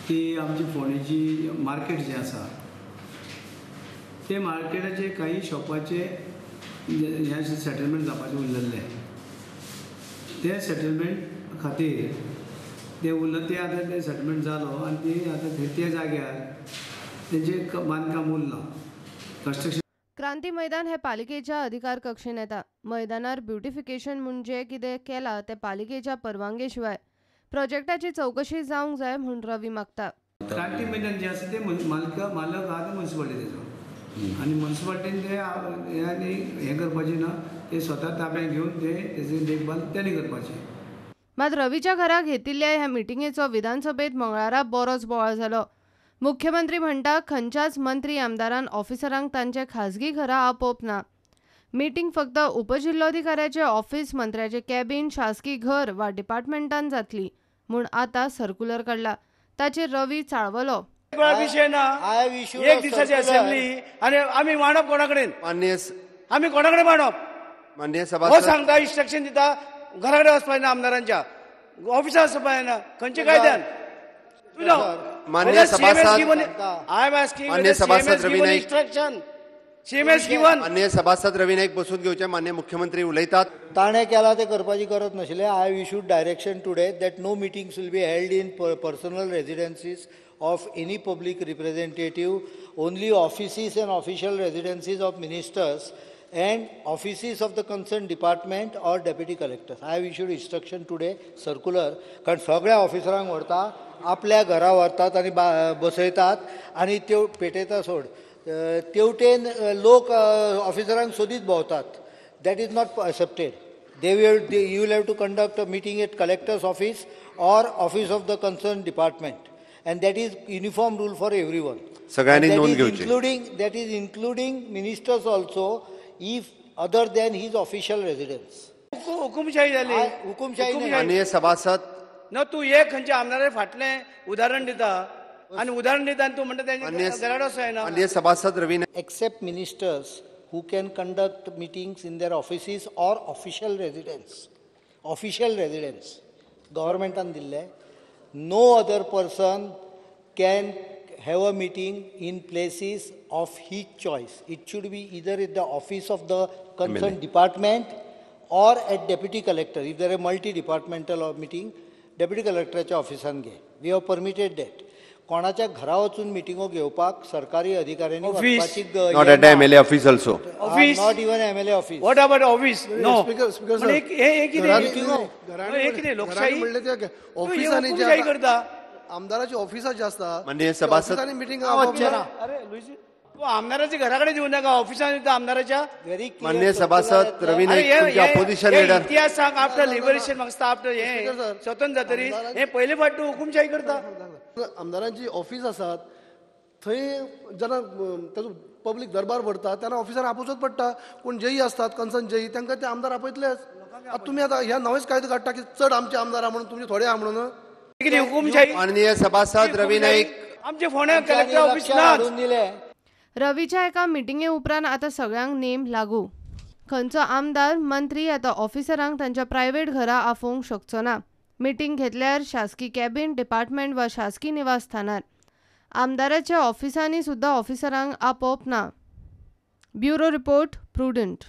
की आमची फोंडेची मार्केट जें आसा ते मार्केटाचे काही शॉपाचे हें सेटलमेंट जावपाचें उरलेलें, ते सेटलमेंट खातीर ते उरलें, ते आतां ते सेटलमेंट जालो आनी ते आतां त्या जाग्यार तेंचें बांदकाम उरलां कन्स्ट्रक्शन. क्रांती मैदान हे पालिकेच्या अधिकार कक्षेन येता. मैदानार ब्युटिफिकेशन म्हूण जें कितें केलां तें पालिकेच्या परवानगे शिवाय. प्रोजेक्टाची चवकशी जावंक जाय म्हूण रवी मागता. क्रांती मैदान जें आसा तें मालक आहा ते मुन्सिपालिटीचो आनी मुन्सिपालिटीन ते आनी हें करपाचें ना, ते स्वता ताब्यात घेवन ते तेजी देखभाल तेणी करपाची. मात रवीच्या घरा घेतिल्ल्या ह्या मिटिंगेचो विधानसभेत मंगळारा बरोच बोवाळ जालो. मुख्यमंत्री म्हणटा खंयच्याच मंत्री आमदारान ऑफिसरांक तांचे खाजगी घरा आपोवप ना. मिटींग फक्त उपजिल्लोधिकाऱ्याचे ऑफिस, मंत्र्याचे कॅबिन, शासकी घर वा डिपार्टमेंटान जातली म्हूण आतां सर्क्युलर काडला. ताचेर रवी चाळवलो. विशय ना, एक दिसाची असेंब्ली आनी आमी मांडप कोणा कडेन, आमी कोणा कडेन मांडप? माननीय सभासद सांगता इन्स्ट्रक्शन दिता घरा कडेन वचपाक ना, आमदारांच्या ऑफिसाक वचपाक ना, खंयच्या कायद्यान? माननीय सभासद माननीय सभासद रवी नाईक माननीय सभासद रवी नाईक बसून घेवचे. माननीय मुख्यमंत्री उलयतात. ताणें केलां तें करपाची गरज नाशिल्लें. I issued direction today that no meetings will be held in personal residences of any public representative, only offices and official residences of ministers and offices of the concerned department or deputy collectors. I have issued instruction today, circular, कारण सगळ्या ऑफिसरांक व्हरता, आपल्या घरा व्हरतात आनी बसयतात आनी त्यो पेटयता सोड, तेवटेन लोक ऑफिसरांक सोदीत भोंवतात. That is not accepted. They will, you will have to conduct a meeting at collector's office or office of the concerned department, and that is uniform rule for everyone. सगळ्यांनी नोंद घेवची. Including, that is including ministers also, if other than his official residence. हुकुमशाही जाली, हुकुमशाही. माननीय सभासद न तूं एक खंयच्या आमदारा फाटलें उदाहरण दिता आनी उदाहरण दिता आनी तूं म्हणटा तेंचे घरा वचना. माननीय सभासद Ravi, except ministers who can conduct meetings in their offices or official residence. Official residence गव्हर्मेंटान दिल्लें. No other person can have a meeting in places of his choice. It should be either in the office of the concerned department or at deputy collector. If there is multi-departmental meeting, deputy collectorच्या ऑफिसान घे. We have permitted that. कोणाच्या घरा वचून मिटिंगो घेवपाक सरकारी अधिकाऱ्यांनी वचपाची. Not at MLA office also. Office, not even MLA office. What about office? No. Speaker हे लोकशाही म्हणले ऑफिसांनी करता, आमदाराची ऑफिसां जी आसता माननीय सभासद मिटींग. अरे लुईसी, तूं आमदाराच्या घरा कडेन दिवं नाका, ऑफिसान दिता आमदाराच्या. माननीय सभासद रवी नाईक, तुमचे अपोजिशन लिडर. इतिहास सांग, आफ्टर लिबरेशन म्हाका आफ्टर हे स्वतंत्र जातरी हे पयले फावट तूं हुकुमशाही करता. आमदारांची ऑफिस आसात थंय जेन्ना ताजो पब्लीक दरबार भरता तेन्ना ऑफिसर आपोवचोच पडटा. कोण जेई आसतात कन्सर्न जेई, तांकां ते आमदार आपयतलेच. आतां तुमी आतां ह्या नवेच कायदो काडटा की चड आमचे आमदार म्हणून, तुमचे थोडे आहा म्हणून. हुकुमशाही. माननीय सभासद रवी नाईक, आमचे फोंड्या कलेक्टर ऑफिस ना. रवीच्या एका मिटिंगे उपरांत आतां सगळ्यांक नेम लागू. खंयचो आमदार, मंत्री आतां ऑफिसरांक तांच्या प्रायव्हेट घरा आफोवंक शकचो ना. मिटींग घेतल्यार शासकी कॅबिन, डिपार्टमेंट वा शासकी निवासस्थानार. आमदाराच्या ऑफिसांनी सुद्दां ऑफिसरांक आपोवप ना. Bureau report, Prudent.